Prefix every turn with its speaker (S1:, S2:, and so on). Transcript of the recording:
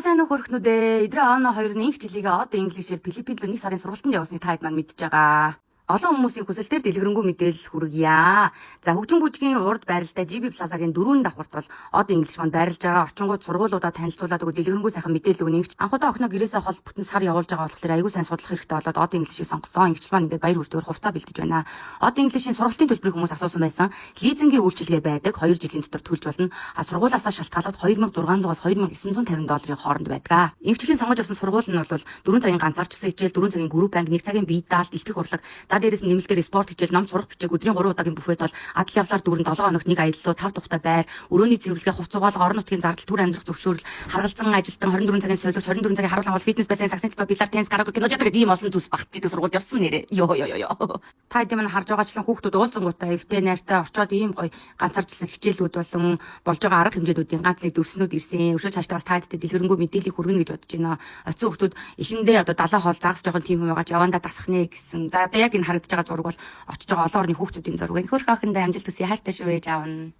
S1: Сайн уу, хөрхнүүдээ. Эдрээ Оно хоёр нь инх жилигээ од инглишээр Филиппин руу нэг сарын сургалтанд явуулсныг та хэд маань мэдж байгаа. Олон хүмүүсийн хүсэлтээр дэлгэрэнгүй мэдээлэл хүргье. За, хөгжин бүжгийн урд байралтай GB Plaza-гийн дөрвөн давхарт бол од English маань байрлаж байгаа. Очингууд сургуулиудаа танилцуулаад өгөө, дэлгэрэнгүй сайхан мэдээлэл өгнө. Анх удаа охиноо гэрээсээ хол бүтэн сар явуулж байгаа болохоор аягүй сайн судлах хэрэгтэй болоод од English-ийг сонгосон. Ингэч маань ингээд баяр хүртэгээр хувцас бэлтэж байна. Од English-ийн сургалтын төлбөрийг хүмүүс асуусан байсан. Лизингийн үйлчилгээ байдаг. 2 жилийн дотор төлж болно. А сургуулиасаа шалтгаалаад 2600-аас 2950 долларын хооронд байдаг. Ингэчлийн сонгож авсан сургууль нь бол 4 цагийн ганцаарчсан хичээл, 4 цагийн групп анги, 1 цагийн бие даалт, илтгэх урлаг. За, дээрээс нь нэмэлтээр спорт хичээл, ном сурах бичиг, өдрийн 3 удаагийн буфет бол адал явлаар дүүрэн, 7 хоногт нэг аяллуу, 5 тухтай байр, өрөөний цэвэрлэгээ, хувцас угаалга, орон нутгийн зардал, төр амьдрах зөвшөөрөл, харгалзан ажилтан, 24 цагийн солиогч, 24 цагийн харуул агуул, фитнес бассейн, сагсны талбай, бильярд, теннис, караоке, кино театр гэдэг ийм олон зүйлс багтж идэг сургуульд явсан нэрээ. Йоо ёо ёо ёо. Та хэдийн маань харж байгаачлан хүүхдүүд уулзангуудаа эвтэй найртай очоод ийм гоё ганцаарчлсан хичээлүүд болон болж байгаа арга хэмжээнүүдийн ганц нэг дүрснүүд ирсэн. Өшөө цаашдаа бас та хэдтэй дэлгэрэнгүй мэдээллийг хүргэнэ гэж бодож байна. Оцсон хүүхдүүд эхэндээ одоо далаа хоол загас жоохон тийм юм байгаа ч явандаа дасах нэ гэсэн. За, одоо яг энэ харагдаж байгаа зураг бол очиж байгаа олон орны хүүхдүүдийн зураг. Хөрх охиндоо амжилт хүсье. Хайртай шүү, ээж аав нь.